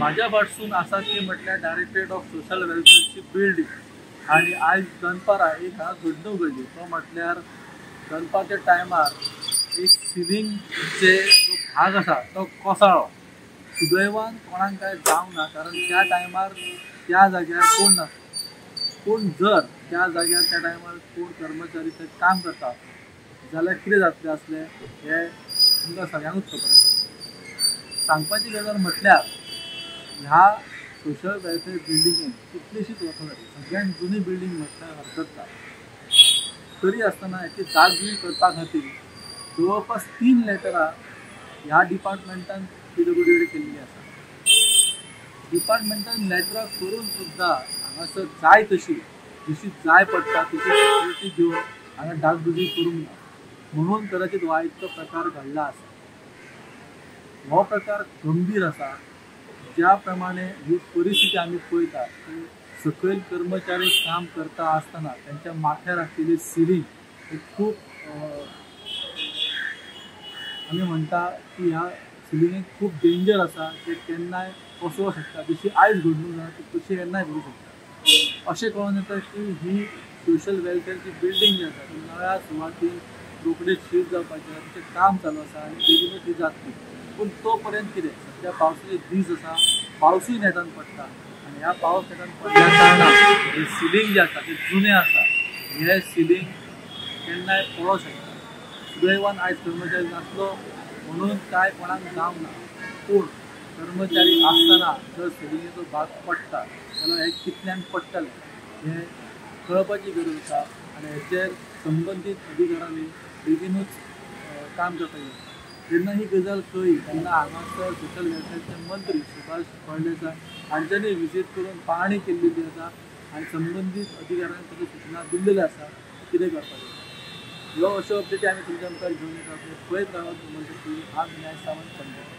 म्हाज्या फाटसून आसा ती म्हटल्यार डायरेक्टरेट ऑफ सोशल वेलफेअरची बिल्डींग आनी आयज दनपारां एक हांगा घडणूक घडली. तो म्हटल्यार दनपारच्या टायमार एक सिलिंगचे जो भाग आसा तो कोसळ्ळो. सुदैवान कोणाक काय जावंक ना, कारण त्या टायमार त्या जाग्यार कोण नासलो. पूण जर त्या जाग्यार त्या टायमार कोण कर्मचारी थंय काम करता जाल्यार कितें जातलें आसलें हें तुमकां सगळ्यांकूच खबर आसा. सांगपाची गजाल म्हटल्यार ह्या सोशल वेलफेअर बिल्डिंगेन कितलीशीच वर्सां जाली, सगळ्यांत जुनी बिल्डींग म्हटल्यार हरकत ना. तरी आसतना हेची डागडुजी करपा खातीर जवळपास 3 लेटरां ह्या डिपार्टमेंटान पीडब्ल्यूडी कडेन केल्ली आसा. डिपार्टमेंटान लेटरां करून सुद्दां हांगासर जाय तशी जशी जाय पडटा तशी फॅसिलिटी घेवन हांगा डागडुजी करूंक ना, म्हणून कदाचित हो इतलो प्रकार घडला आसा. हो प्रकार गंभीर आसा. ज्या प्रमाणे ही परिस्थिती आमी पळयता की सकयल कर्मचारी काम करता आसतना त्यांच्या माथ्यार आसलेली सिलिंग हे खूब आमी म्हणटा की ह्या सिलिंगेक खूब डेंजर आसा, ते केन्नाय कोसळूंक शकता. जशी आयज घडणूक जाता ती तशी केन्नाय घडूंक शकता. अशें कळून येता की ही सोशल वेलफेअरची बिल्डींग जी आसा ती नव्या सुवातीन रोखडीच शिफ्ट जावपाचें आसा, तिचें काम चालू आसा आनी बेगीनूच ती जातली. पूण तो पर्यंत कितें सद्या पावसाचे दीस आसा, पावसूय नेटान पडटा आनी ह्या पावस नेटान पडल्या कारणान हे सिलिंग जें आसा तें जुनें आसा, हें सिलिंग केन्नाय पडोवंक शकता. सुदैवान आयज कर्मचारी नासलो म्हणून कांय कोणाक जावंक ना, पूण कर्मचारी आसतना जर सिलिंगेचो भाग पडटा जाल्यार हें कितल्यांक पडटलें हें कळपाची गरज आसा आनी हेचेर संबंदीत अधिकाऱ्यांनी बेगीनूच काम करपाक जाय. जेन्ना ही गजाल कळ्ळी तेन्ना हांगासर सोशल वेलफेअरचे मंत्री सुभाष फळदेसाय हांच्यांनी विजीट करून पाहणी केल्ली आसा आनी संबंदीत अधिकाऱ्यांक ताच्यो सुचना दिल्लेल्यो आसा कितें करपाक जाय. ह्यो अश्यो अपडेटी आमी तुमच्या मुखार घेवन येतात. पळयत रावात. हांव विनायक सावंत, पणजे.